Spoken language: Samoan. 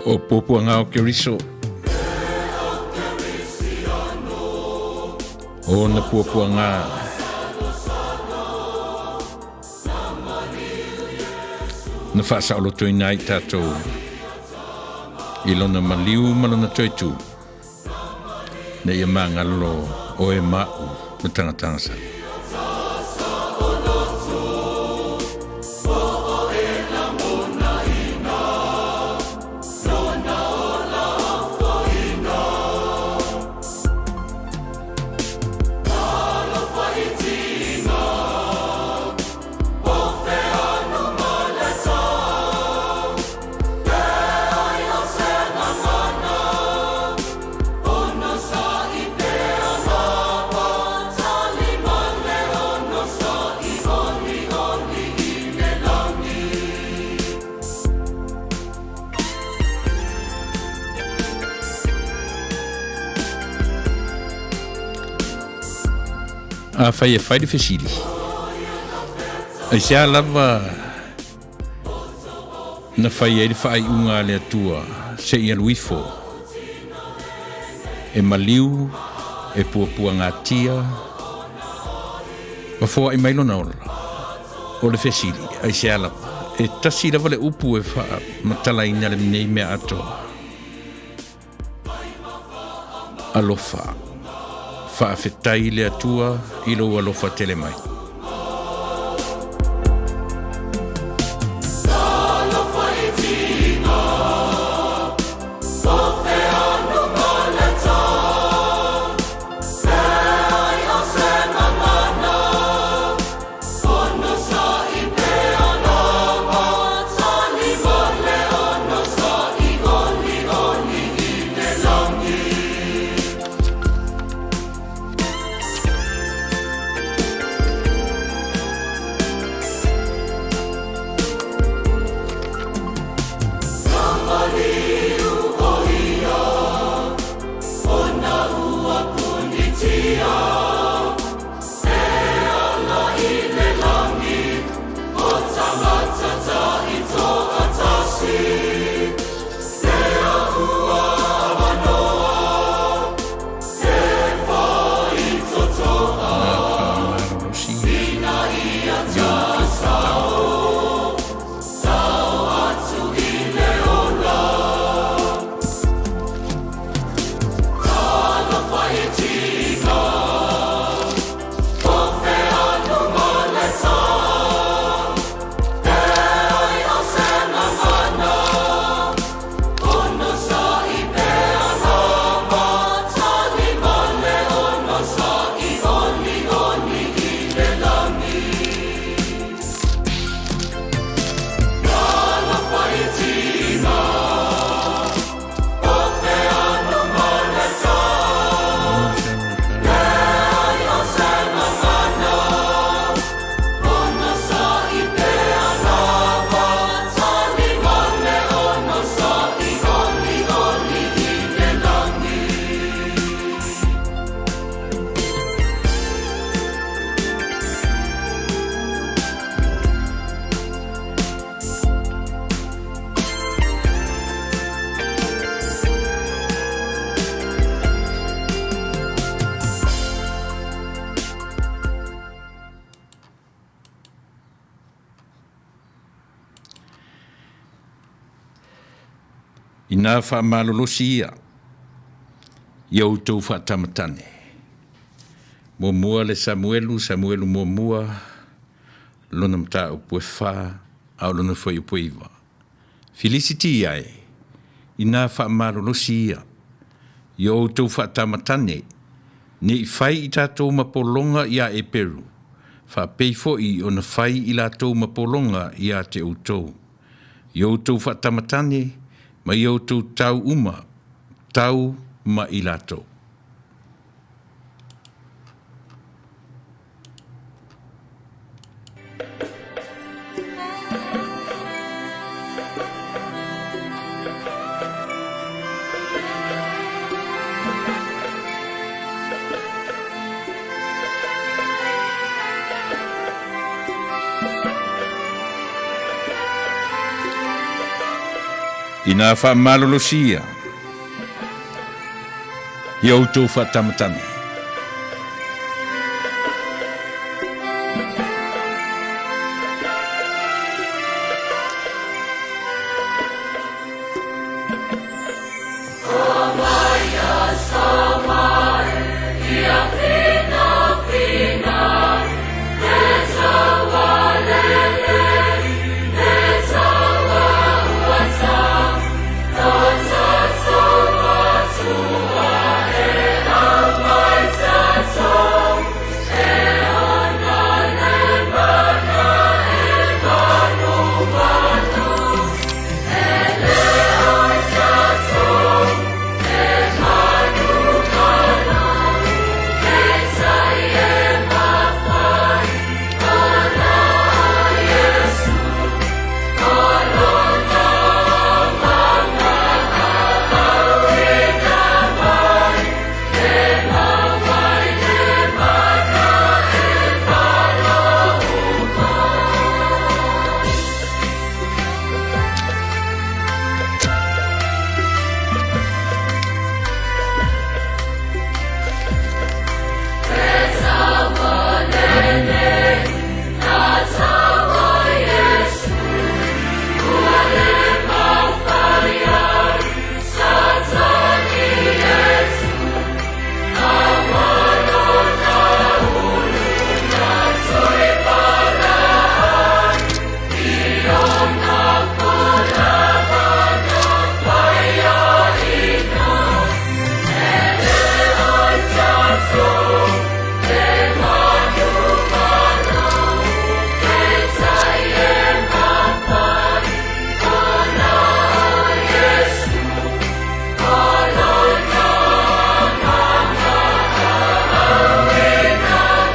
O puapuaga o Keriso, o ona puapuaga na faasaolotoina ai tatou i lona maliu ma lona toetū, ina ia magalo oe ma a'u ma tagatagasala. Afai e fai le fesili, aisea lava na fai ai le faaiuga a le Atua se i alu ifo e maliu, e puapuagatia, ma foai mai lona ola? O le fesili, aisea lava? E tasi lava le upu e faamatalaina lenei mea atoa. Alofa. Faafetai i le Atua i lou alofa tele mai. Nā whaamalolosia i outou whaatama. Inā faamalolosi ia i a outou faatamatane. Muamua le Samuelu, Samuelu muamua, lona mataupu e fa, a o lona fuaiupu e iva. Filisiti ae, inā faamalolosi ia i a outou faatamatane, ne i fai i tatou mapologa iā Eperu, faapei foi ona fai i latou mapologa iā te outou. I outou faatamatane ma i outou tau uma, tau ma i latou. Ina faamalolosia ia outou faatamatane.